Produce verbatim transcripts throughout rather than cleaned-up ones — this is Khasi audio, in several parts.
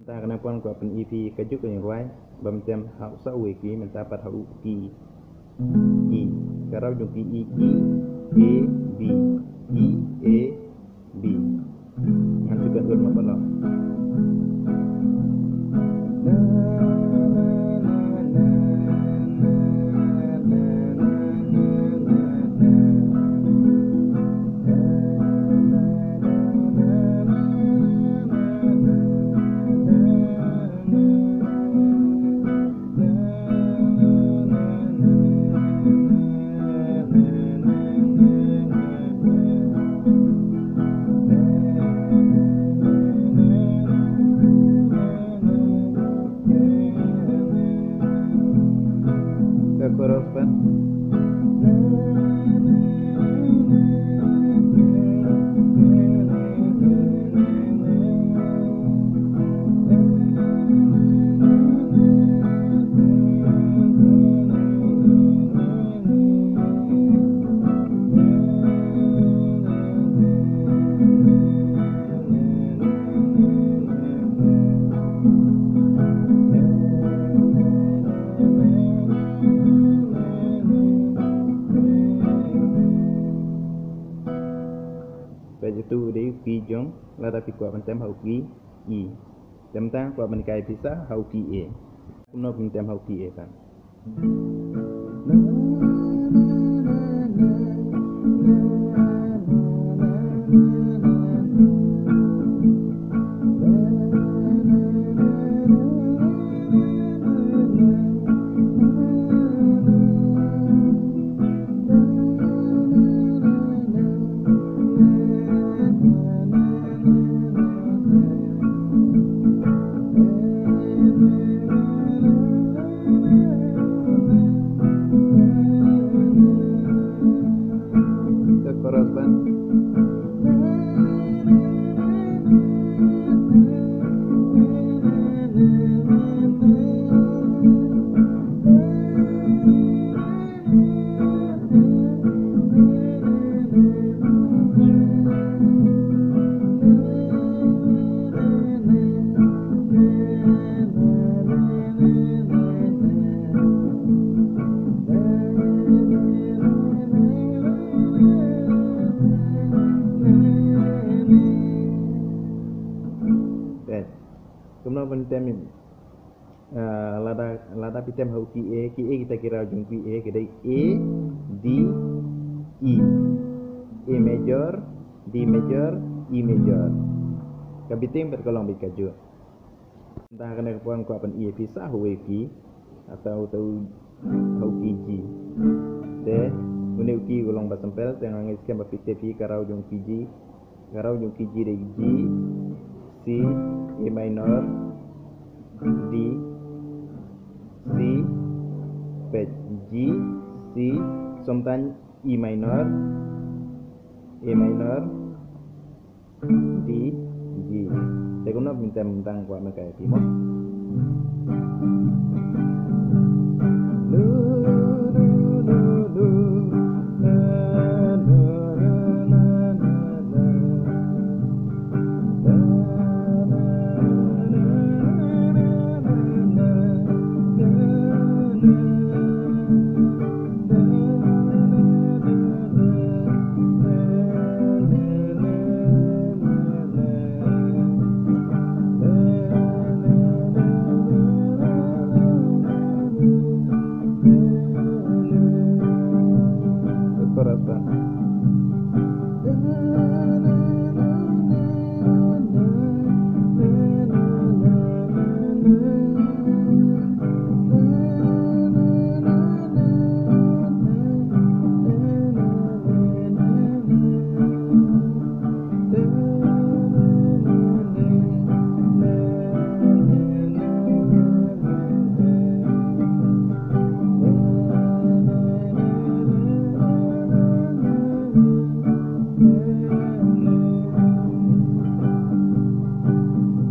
Mynta kane pon kwah pyni phi kajuh ka jingrwai ba pyntem ha u sa uwei u key, mynta pat ha u key E. Ka raw jong u key E, E, A, B, E, A, B. Ngan shu kynduh ma paralok. Ka chorus pat. Peit, utu u dei u key jong lada phi kwah pyntem ha u key E. Te mynta kwah ban hikai phi sa ha u key A. Kumno pyntem ha u key A pat? Ka chorus pat. Kumno pyntem? Ah, lada, lada phi tem ha u key A, key A kita ki raw jong u key A, ka dei A, D, E. A major, D major, E major. Ka beating pat ka long beit kajuh. Te ha kane ka por kwah pyni ïa phi sa ha uwei u key, ha uta u, ha u key G. Te une u key u long ba simple, te nga ngeit skhem ba phi tip hi ka raw jong u key G. Ka raw jong u key G dei G, C, A minor, D, C, peit, G, C, sometimes E minor, A minor, D, G. Te kumno phi tem tang kwah ma ka ïa phi mo. Chorus pat.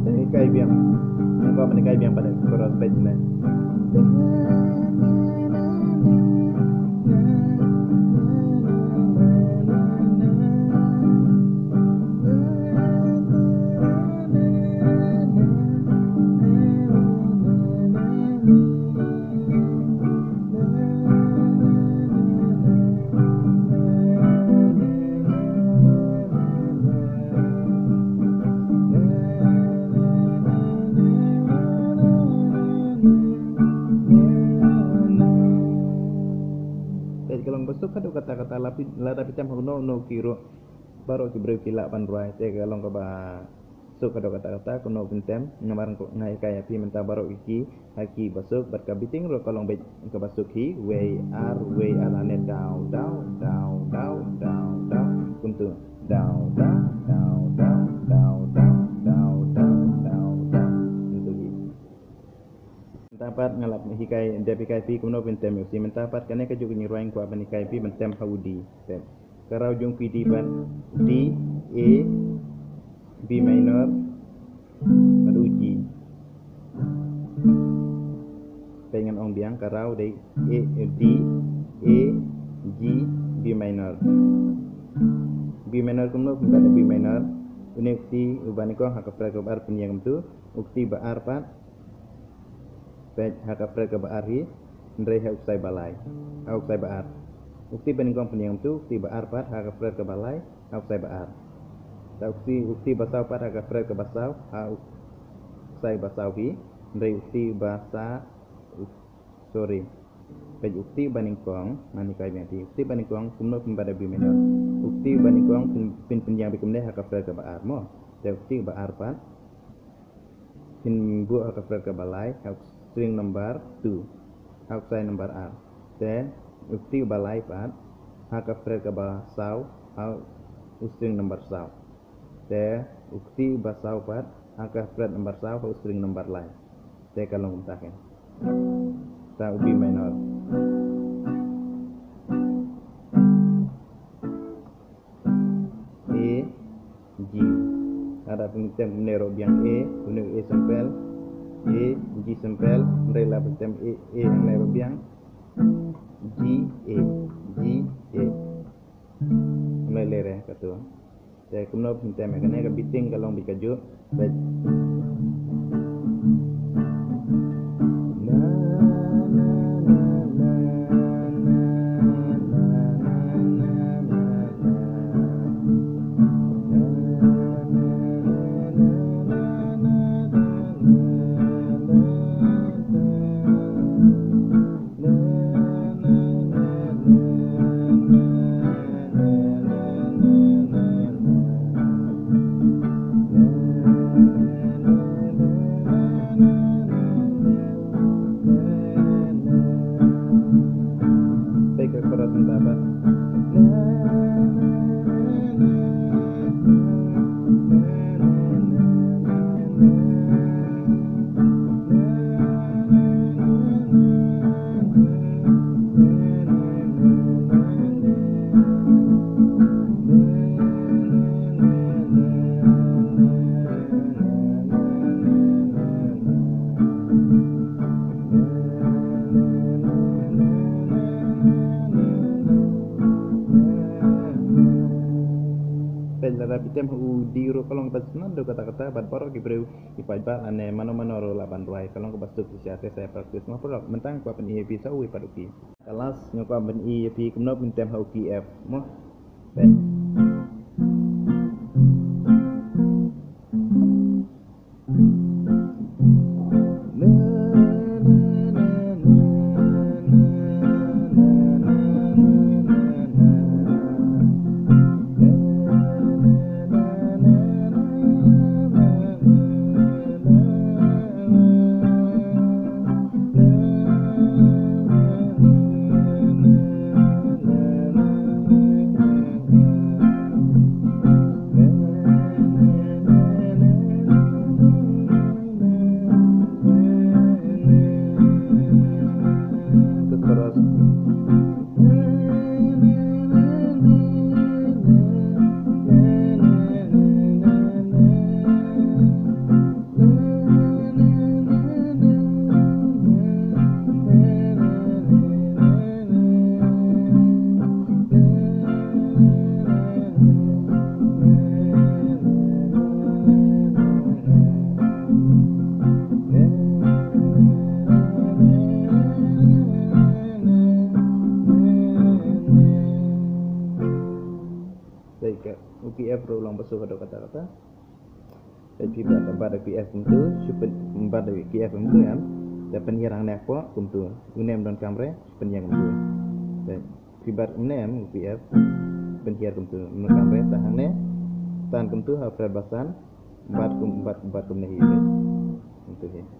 Te kai biang. Nang ko mane kai biang pat, chorus peit ne. Haduh katta katta, la phi, lada phi tem ha uno uno ki ruh, baroh ki briew ki lah ban rwai. Te ka long kaba suk haduh katta katta, kumno phin tem, namar nga hikai ïa phi mynta baroh ki ha kiba suk, bad ka beating ruh ka long beit kaba suk hi, wei ar, wei ar, lane daw daw daw daw daw daw, kumtu. Daw daw daw daw daw daw daw daw daw daw, kumtu hi. Mynta pat nga la hikai, dep hikai phi kumno phin tem ïa u C. Mynta pat kane kajuh ka jingrwai nga kwah ban hikai phi ban tem ha u D. Te ka raw jong phi D pat, D, A, B minor bad u G. Te ngan ong biang, ka raw dei A, D, A, G, B minor. B minor kumno phin bat da B minor? Une u kti uba nyngkong ha ka fret kaba ar pynïeng kumtu, u kti ba ar pat, peit, ha ka fret kaba ar hi, hynrei ha u ksai ba lai, ha u ksai ba ar. U kti ba nyngkong pynïeng kumtu, u kti ba ar pat ha ka fret kaba lai, ha u ksai ba ar. Te u kti, u kti ba saw pat ha ka fret kaba saw, ha u ksai ba saw hi, hynrei u kti ba sa, u, sorry. Peit, u kti ba nyngkong, ngan hikai biang phi. U kti ba nyngkong kumno phin bat da B minor? U kti ba nyngkong phin, phin pynïeng beit kumne ha ka fret kaba ar mo. Te u kti ba ar pat phin buh ha ka fret kaba lai, ha u string number two, ha u ksai number ar. Te u kti ba lai pat ha ka fret kaba saw, ha u string number saw. Te u kti ba saw pat ha ka fret number saw, ha u string number lai. Te ka long kumta kein. Ta u B minor. A, G. Lada phi tem kumne ruh biang A, kumne A simple, A, G simple, hynrei lada phi tem A, A hangne ruh biang, G, A, G, A. Kumne lei re katu. Te kumno phin tem ïa kane, ka beating ka long beit kajuh. Beit. Peit ka chorus mynta pat. Peit, lada phi tem ha u D ruh ka long kaba sngewdon katta katta, bad baroh ki briew ki paidbah lane mano mano ruh lah ban rwai, ka long kaba suk shisha. Te sa ïa practice mo paralok. Mynta nga kwah pyni ïa phi sa uwei pat u key. Ka last nga kwah pyni ïa phi kumno phin tem ha u key F mo. Peit. Peit ka, u key F ruh u long ba suk haduh katta katta. Peit, phi bat, bat da key F kumtu, shu pyn, bat da key F kumtu, em. Te pynhiar hangne hapoh kumtu. Une ym donkam re, shu pynïeng kumtu. Peit. Phi bat kumne em, phi F. Pynhiar kumtu. Mynta kam re, ta hangne. Tan kumtu ha fret ba san. Bat kum, bat, bat kumne hi. Kumtu hi.